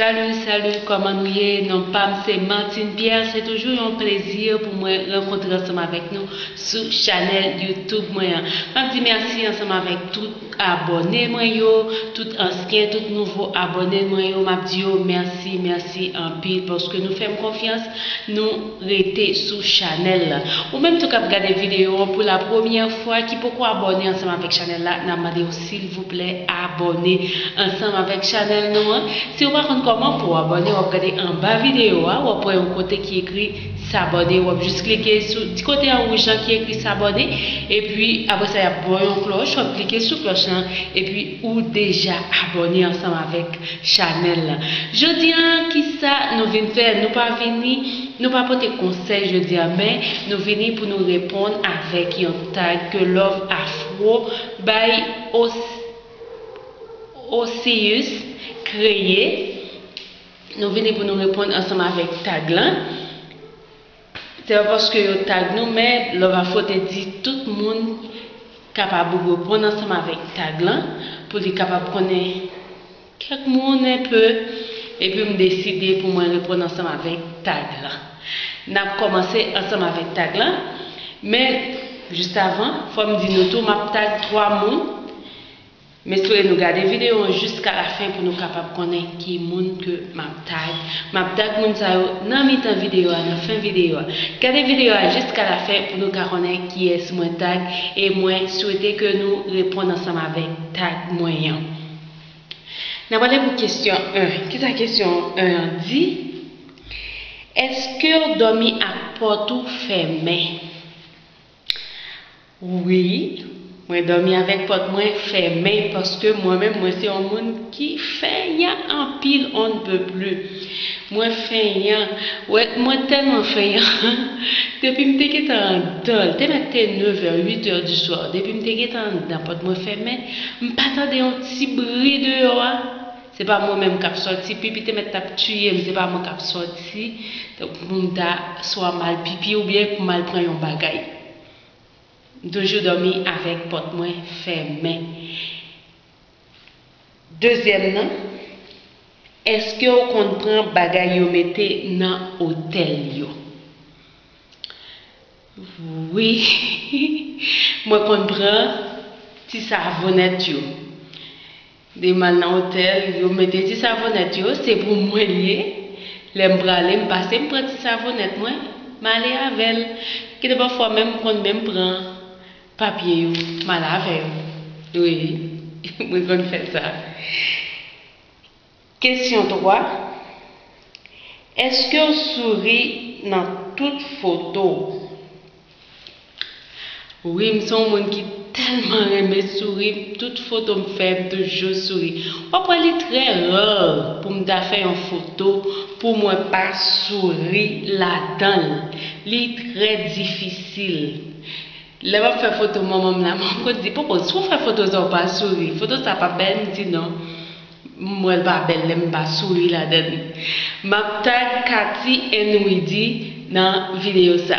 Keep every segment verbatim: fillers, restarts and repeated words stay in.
Salut, salut, kòman nou ye? Non pa m se Martine Pierre. Se toujou yon plezi pou mwen rankontre ansanm avèk nou sou chanèl YouTube mwen an. M ap di mèsi ansanm avèk tout abòne mwen yo, tout ansyen, tout nouvo abòne mwen yo. M ap di yo mèsi, mèsi anpil paske nou fè m konfyans, nou rete sou chanèl la. Ou menm tou k ap gade videyo an pou la premyè fwa, ki poko abòne ansanm avèk chanèl la, n ap mande w silvouplè abòne ansanm avèk chanèl nou an. Si w pa konn kòman pou w abòne, w ap gade anba videyo a, w ap wè yon kote ki ekri s'abonner, w ap jis klike sou ti kote an wouj lan ki ekri s'abonner, epi apre sa y ap ba w yon klòch, w ap klike sou klòch lan, epi ou deja abòne ansanm avèk chanèl la. Jodi a, kisa nou vin fè? Nou pa vini, nou pa pote konsèy jodi a, men nou vini pou nou reponn avèk yon tag ke Love Afro bay Os-, Osius kreye. Nou vini pou nou reponn ansanm avèk tag lan. Se pa paske yo tag nou, men Love Afro te di tout moun kapab reponn ansanm avèk tag lan, pou li kapab konnen kèk moun enpe, epi m deside pou mwen reponn ansanm avèk tag lan. N ap kòmanse ansanm avèk tag lan, men jis avan, fò m di nou tou, m ap tag twa moun. M espere nou gade videyo an jiska lafen pou nou kapab konnen ki moun ke m ap tag. M ap tag moun sa yo nan mitan videyo a, nan fen videyo a. Gade videyo a jiska lafen pou nou ka konnen kiyès mwen tag, e mwen swete ke nou reponn ansanm avèk tag mwen an. N ap ale pou kesyon en. Kisa kesyon en an di? Èske w dòmi ak pòt ou fèmen? Wi, mwen dòmi avèk pòt mwen fèmen paske mwen menm mwen se yon moun ki fenyan anpil, on ne peut plus. Mwen fenyan, wè, mwen tèlman fenyan. Depi m te gentan anndan, li te mèt te nevè, uitè di swa. Depi m te gentan anndan, pòt mwen fèmen, m pa tande yon ti bri deyò a. Se pa mwen menm k ap sòti, pipi te mèt t ap tiye m, se pa mwen k ap sòti. Donk, pou m ta swa m al pipi oubyen pou m al pran yon bagay. M toujou dòmi avèk pòt mwen fèmen. Dezyèm nan, èske w konn pran bagay yo mete nan otèl yo? Wi, mwen konn pran ti savonèt yo. Depi m al nan otèl, yo mete ti savonèt yo, se pou mwen li ye. Lè m prale, m pase, m pran ti savonèt mwen, m ale avè l. Gen de pafwa menm, m konn menm pran papye yo, m ale avè yo. Wi, mwen konn fè sa. Kesyon twa, èske w souri nan tout foto w? Wi, m se yon moun ki tèlman renmen souri, tout foto m fè, m toujou souri. W ap wè li trè rare pou m ta fè yon foto pou mwen pa souri ladan l. Li trè difisil. Lè m ap fè foto manman m la, manman m konn di, "Poko, si w fè foto sa, w pa souri, foto sa p ap bèl?" M di, "Non, m wè l pa bèl lè m pa souri ladan l." M ap tag Cathy and Rudy nan videyo sa.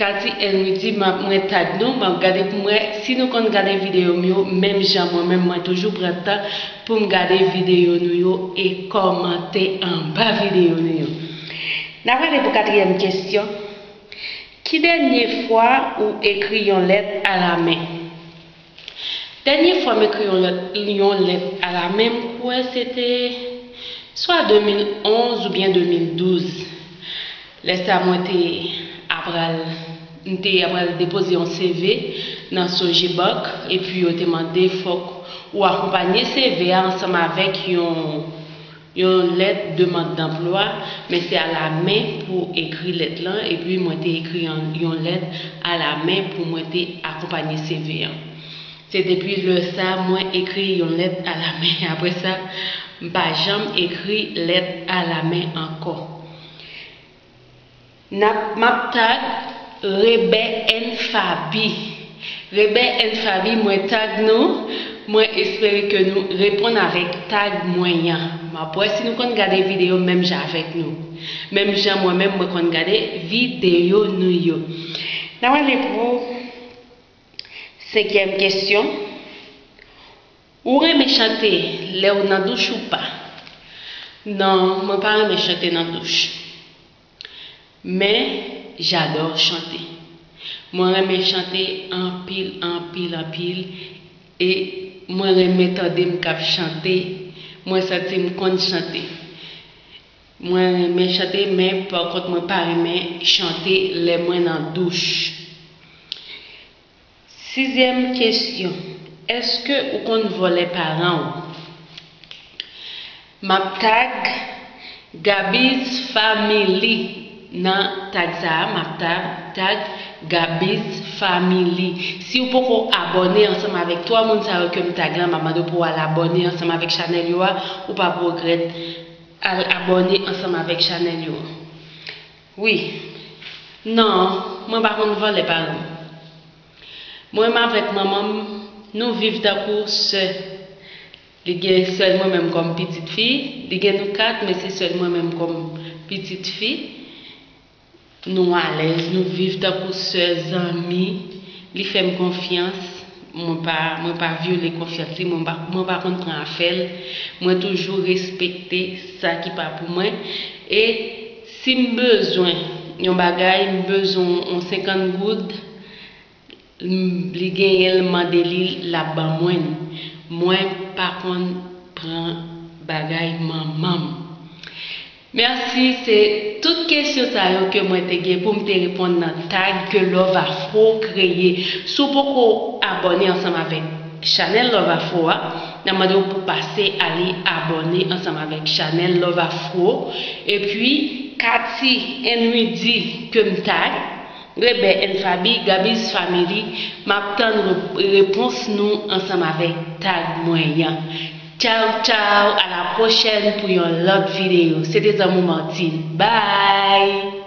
Cathy and Rudy, m ap, mwen tag nou, m ap gade pou m wè si nou konn gade videyo m yo, menm jan mwen menm, mwen toujou pran tan pou m gade videyo nou yo e kòmante anba videyo nou yo. N ap ale pou katriyèm kesyon. Ki dènye fwa ou ekri yon lèt alamen? Dènye fwa m ekri yon lèt, yon lèt alamen, m kwè se te swa de mil onz oubyen de mil douz. Lè sa a, mwen te apral, m te apral depoze yon C V nan Sogebank, epi yo te mande fòk ou akonpanye C V a ansanm avèk yon yon lèt demann danplwa, men se alamen pou ekri lèt lan, epi mwen te ekri yon, yon lèt alamen pou mwen te akonpanye C V an. Se depi lè sa a mwen ekri yon lèt alamen. Apre sa, m pa janm ekri lèt alamen ankò. N ap, m ap tag Rebè and Faby. Rebè and Faby, mwen tag nou. Mwen espere ke nou reponn avèk tag mwen an. M ap wè si nou konn gade videyo menm jan avèk nou. Menm jan mwen menm, mwen konn gade videyo nou yo. N ap ale pou senkyèm kesyon. Ou renmen chante lè w nan douch ou pa? Non, mwen pa renmen chante nan douch. Men, j'adore chanter. Mwen renmen chante anpil, anpil, anpil. E mwen renmen tande m k ap chante. Mwen santi m konn chante. Mwen renmen chante, men pa kont mwen pa renmen chante lè mwen nan douch. Sizyèm kesyon, èske ou konn vòlè paran w? M ap tag Gaby's Family nan tag sa a, m ap tag, tag Gaby's Family. Si w poko abòne ansanm avèk twa moun sa yo ke m tag la, m ap mande w pou w al abòne ansanm avèk chanèl yo a, ou p ap regrèt. Al abòne ansanm avèk chanèl yo. Wi. Non, mwen pa konn vòlè paran m. Mwen menm avèk manman m, nou viv tankou sè. Li gen sèl mwen menm kòm pitit fi, li gen nou kat, men se sèl mwen menm kòm pitit fi. Nou alèz, nou viv tankou sè, zanmi. Li fè m konfyans. Mwen pa, mwen pa vyole konfyans li, mwen pa, mwen pa konn pran afè l. Mwen toujou respekte sa ki pa pou mwen. E si m bezwen yon bagay, m bezwen yon senkant goud, m, li genyen l, mande li, l ap ban mwen l. Mwen pa konn pran bagay manman m. Mèsi, se tout kesyon sa yo ke mwen te gen pou m te reponn nan tag ke Love Afro kreye. Si w poko abòne ansanm avèk chanèl Love Afro a, n ap mande w pou pase ale abòne ansanm avèk chanèl Love Afro. Epi, Cathy and Rudy ke m tag, Rebè and Faby, Gaby's Family, m ap tann re-, repons nou ansanm avèk tag mwen an. Tchaw, tchaw, a la pwochèn pou yon lòt videyo. Se te zanmi w Martine. Bye!